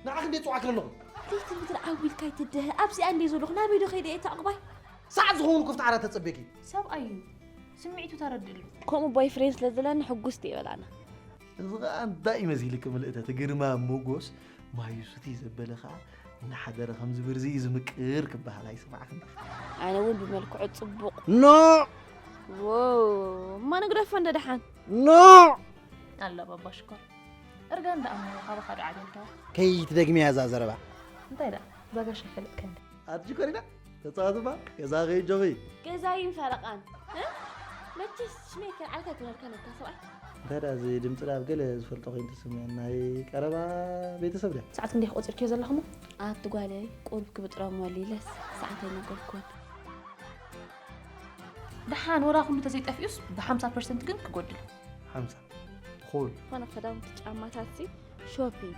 ንዓኺ እንዴ ጽዋዕኪ ኣለኹ። ለይቲ ምድሪ ዓው ኢልካ ኣይትደህ ኣብዚኣ እንደ ዘለኹ ናበይ ዶ ከይደ እየ ተዕቑባይ ሰዓት ዝኾኑ ክፍቲ ዓራት ተጸበኪ። ሰብኣይ እዩ። ስምዒቱ ተረድእሉ። ከምኡ ቦይፍሬንድ ስለ ዘለኒ ሕጉስቲ እየ በላና። እዚ ኸኣ እንታይ እዩ መሲልኪ ምልእተ እቲ ግርማ ሞጎስ ማዩ ስቲ ዘበለ ኸኣ እናሓደረ ከም ዝብርዚ እዩ ዝምቅር ክበሃል ኣይሰማዕክን። ኣነ እውን ብመልክዑ ጽቡቕ ኖ ዎ እማ ንግደፎ እንደ ደሓን ኖ ኣላ ባባ ሽኮር እርጋን ደኣ እሞ ካባኻ ዶ ዓብየልካ? ከይትደግምያ እዛ ዘረባ። እንታይ ደኣ ባጋሽ ይፈልጥ ከንዲ ኣቲ ሽኮሪና ተጻወትባ ገዛ ከይጆኺ ገዛይን ፈረቓን እ? መቸስ ሽመይ ከልዓልካ ኣይኮነልካ ነታ ሰብኣይ እንታይ ደኣ እዚ ድምፂ ዳብ ገለ ዝፈልጦ ኮይኑ ተሰሚዑ ናይ ቀረባ ቤተሰብ ድያ? ሰዓት ክንደይ ቆፂርክዮ ዘለኹሞ? ኣቲ ጓለይ ቁርብ ክብጥሮም ወሊለስ ሰዓት ኣይነገርኩን ደሓን ወላ ኩሉ ተዘይጠፊኡስ ብሓምሳ ፐርሰንት ግን ክጎድል። ሓምሳ ኹል ዝኾነ ክዳውንቲ ጫማታት ሲ ሾፒንግ